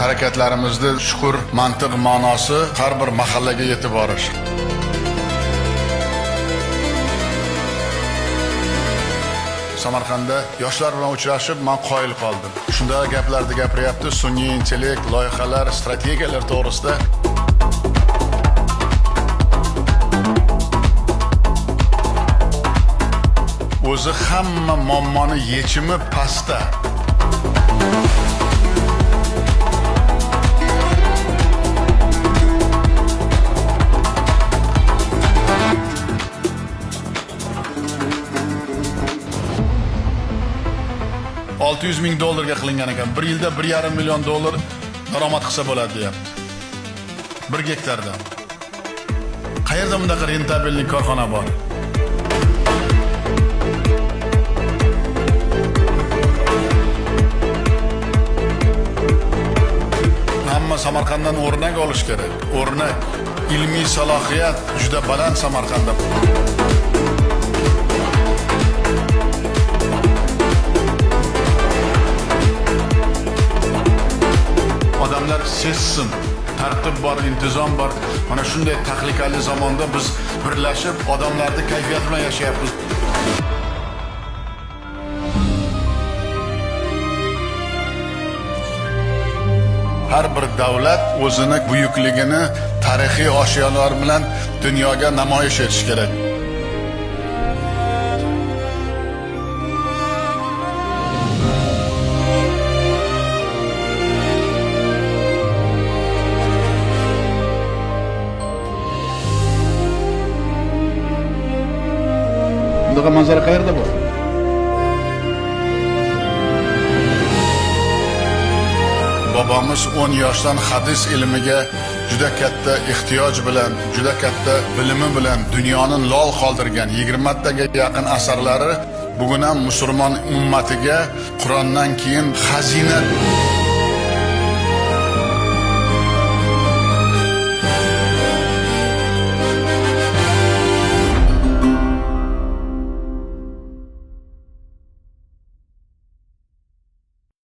Harakatlarimizni chuqur mantiq ma'nosi har bir mahallaga yetib borish. Samarqandda yoshlar bilan uchrashib, men qoyil qoldim. Shunda gaplarni gapiryapti, sun'iy intellekt, loyihalar, strategiyalar to'g'risida. O'zi hamma muammoni yechimi pastda. $600 ming qilingan ekan. Bir yilda 1,5 million dollar daromad qilsa bo'ladi deyapti. 1 gektardan. Qayerda bunaqa rentabellik korxona bor? Hamma Samarqanddan o'rnak olish kerak. O'rnak, ilmiy salohiyat juda baland Samarqandda. Odamlar sezsin, tartib bor, intizom bor. Mana shunday tahlikali zamonda biz birlashib, odamlarning kayfiyati bilan yashayapmiz. Har bir davlat o'zini buyukligini tarixiy oshiyolar bilan dunyoga namoyish etish kerak. Bunaqa manzara qayerda bor? Bobomiz 10 yoshdan hadis ilmiga juda katta ehtiyoj bilan, juda katta bilimi bilan dunyoni lol qoldirgan 20 taga yaqin asarlari bugun ham musulmon ummatiga Qur'ondan keyin xazina.